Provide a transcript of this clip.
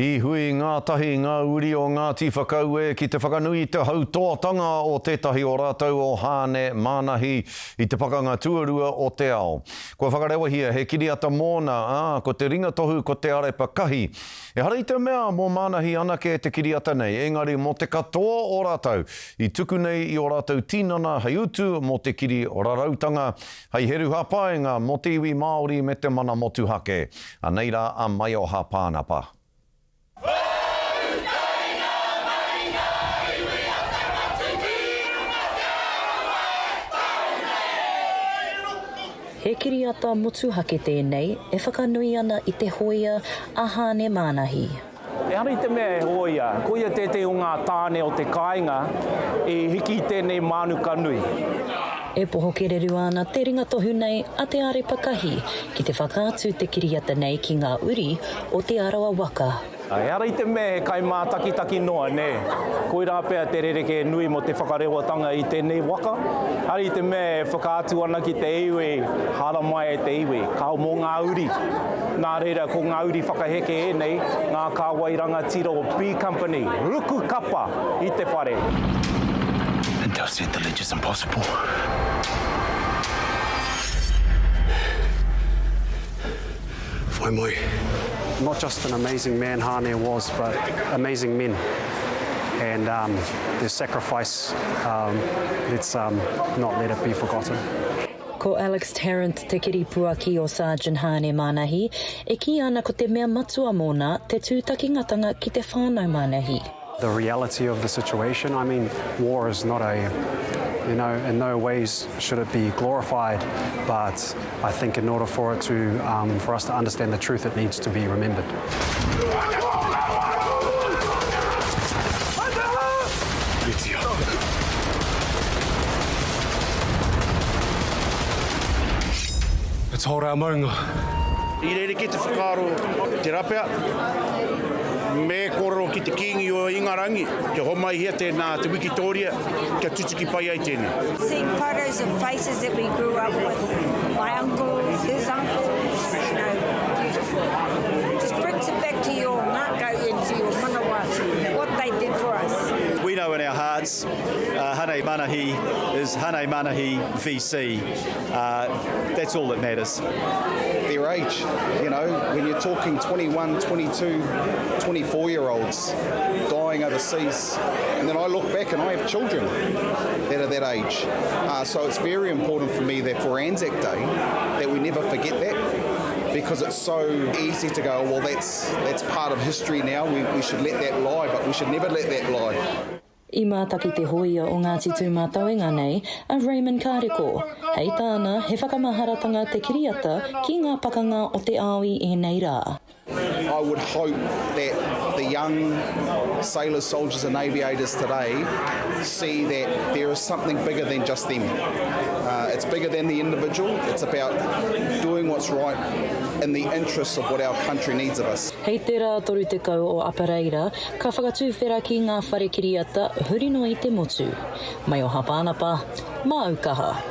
I hui ngātahi ngā uri o Ngāti Whakaue ki te whakanui i te hautoatanga o tētahi o rātou o Haane Mānahi i te Pakanga Tuarua o te Ao. Kua whakarewahia he kiriata mōna, ā, ko te ringatohu ko Te Arepa Kahi. Ehara i te mea mō Mānahi anake te kiriata nei, engari mō te katoa o rātou i tuku nei i ō rātou tinana hei utu mō te kiri rarautanga, hei heru hāpainga mō te iwi Māori me te mana motuhake. Anei rā a Maioha Pānapa. He kiriata motuhake tēnei e whakanui ana i te hōia a Haane Mānahi. Ehara i te mea he hōia, koia tētehi o ngā tāne o te kāinga i hiki i tēnei mānuka nui. E poho kererū ana te ringatohu nei a Te Arepa Kahi ki te whakaatu te kiriata nei ki ngā uri o Te Arawa waka. Ehara i te mea he kaimātakitaki noa, nē. Koirā pea te rerekē nui mō te whakarewatanga i tēnei waka. Ehara i te mea e whakaatu ana ki te iwi, haramai e te iwi, kao mō ngā uri. Nā reira, ko ngā uri whakaheke ēnei, ngā kāwai rangatira o B-Company, ruku kapa i te whare. Intel said the ledge is impossible. Whai mai. Not just an amazing man Hane was, but amazing men. And um, their sacrifice, um, let's um, not let it be forgotten. Ko Alex Tarrant te kiripuaki o Sergeant Hane Manahi, e kī ana ko te mea matua mōna te tūtakingatanga ki te whānau Manahi. The reality of the situation, I mean, war is not a, you know, in no ways should it be glorified, but I think in order for it to, um, for us to understand the truth, it needs to be remembered. Let's hold our maunga. I rerekē te whakaaro, tērā pea, me kōrero ki te Kīngi o Ingarangi kia homaihia tēnā te wikitōria kia tutuki pai ai tēnei. Seeing photos of faces that we grew up with, my uncles, his uncles, you know, beautiful. Just brings it back to your ngākau and to your manawa, what they did for us. We know in our hearts, uh, Hane Manahi is Hane Manahi VC. Uh, that's all that matters. Their age, you know, when you're talking 21, 22, 24 year olds dying overseas, and then I look back and I have children that are that age. Uh, so it's very important for me that for Anzac Day, that we never forget that because it's so easy to go, well, that's, that's part of history now, we, we should let that lie, but we should never let that lie. I mātaki te hōia o Ngāti Tūmātauenga nei, a Raymond Kareko. Hei tāna, he whakamaharatanga te kiriata ki ngā pakanga o te ao i ēnei rā. I would hope that the young sailors, soldiers and aviators today see that there is something bigger than just them. Uh, it's bigger than the individual, it's about doing what's right in the interests of what our country needs of us. Hei te rā 30 o Apereira, ka whakatuwhera ki ngā whare kiriata huri noa i te motu. Mai o Hapānapa, māu kaha.